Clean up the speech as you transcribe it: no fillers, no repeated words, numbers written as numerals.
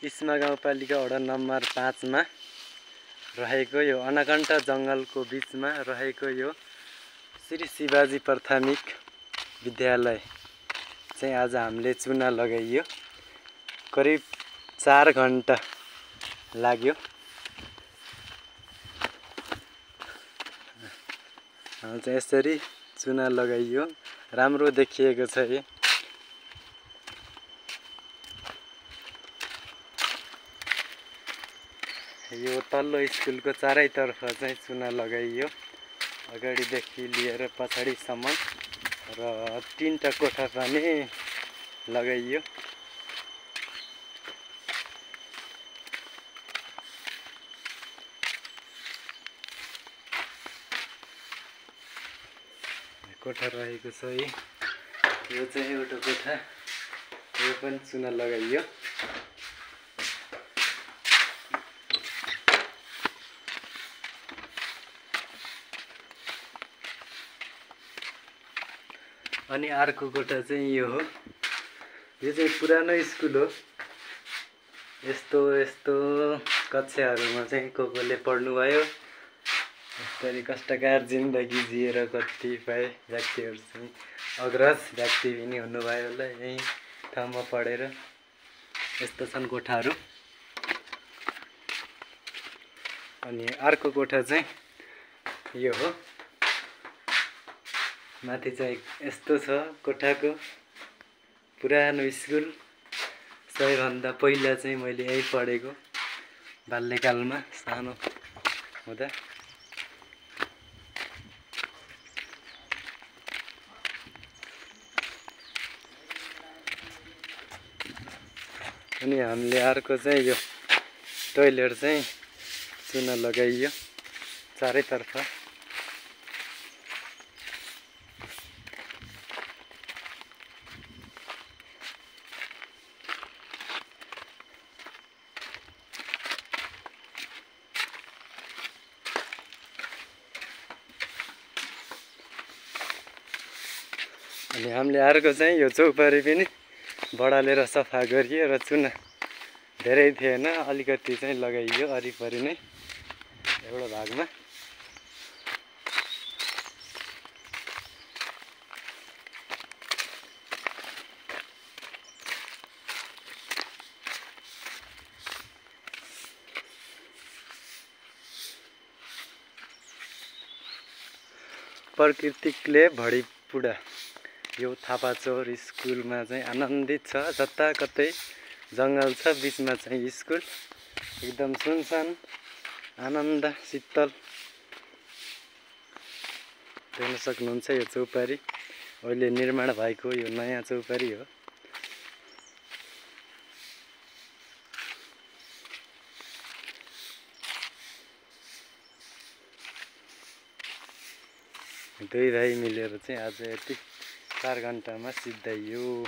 इस्मा गाउँपालिका वडा नम्बर 5 मा रहेको यो अनाकण्ठ जङ्गलको बीचमा रहेको यो श्री शिवाजी प्राथमिक विद्यालय चाहिँ आज हामीले चुना लगाइयो। करिब 4 घण्टा लाग्यो। चाहिँ यसरी चुना लगाइयो। राम्रो देखिएको छ। यो तल्लो स्कुलको चारैतर्फ चाहिँ चुना लगाइयो, अगाडिदेखि लिएर पछाडिसम्म, र 3टा कोठा पनि लगाइयो। कोठा रहेको छ। यो चाहिँ एउटा कोठा, यो पनि चुना लगाइयो। अनि अर्को कोठा चाहिँ यो हो। यो चाहिँ पुरानो स्कुल हो। यस्तो कक्षाहरूमा चाहिँ कोले पढ्नुभयो। यसरी कष्टकार जिन्दगी जिएर कतिपय व्यक्तिहरू चाहिँ अग्रज व्यक्ति पनि हुनुभयो होला यही ठाउँमा पढेर। यस्तो छन् कोठाहरू। अनि अर्को कोठा चाहिँ यो हो। माथि चाहिँ यस्तो छ कोठाको पुरानो स्कुल। सबैभन्दा पहिला चाहिँ मैले यही पढेको बाल्यकालमा सानो हुँदा। अनि हामीले अर्को चाहिँ यो टोइलेट चाहिँ चुना लगाइयो चारैतर्फ। अनि हामीले अर्को चाहिँ यो चौपारी पनि बढालेर सफा गरियो र चुना धेरै थिएन, अलिकति चाहिँ लगाइयो वरिपरि नै एउटा भागमा। प्रकृतिले भडिपुडा यो थापाचौर स्कुलमा चाहिँ आनन्दित छ। जताकतै जङ्गल छ, बीचमा चाहिँ स्कुल एकदम सुनसान, आनन्द शीतल देख्न सक्नुहुन्छ। यो चौपारी अहिले निर्माण भएको यो नयाँ चौपारी हो। दुई भाइ मिलेर चाहिँ आज यति 4 घण्टामा सिद्धाइयो।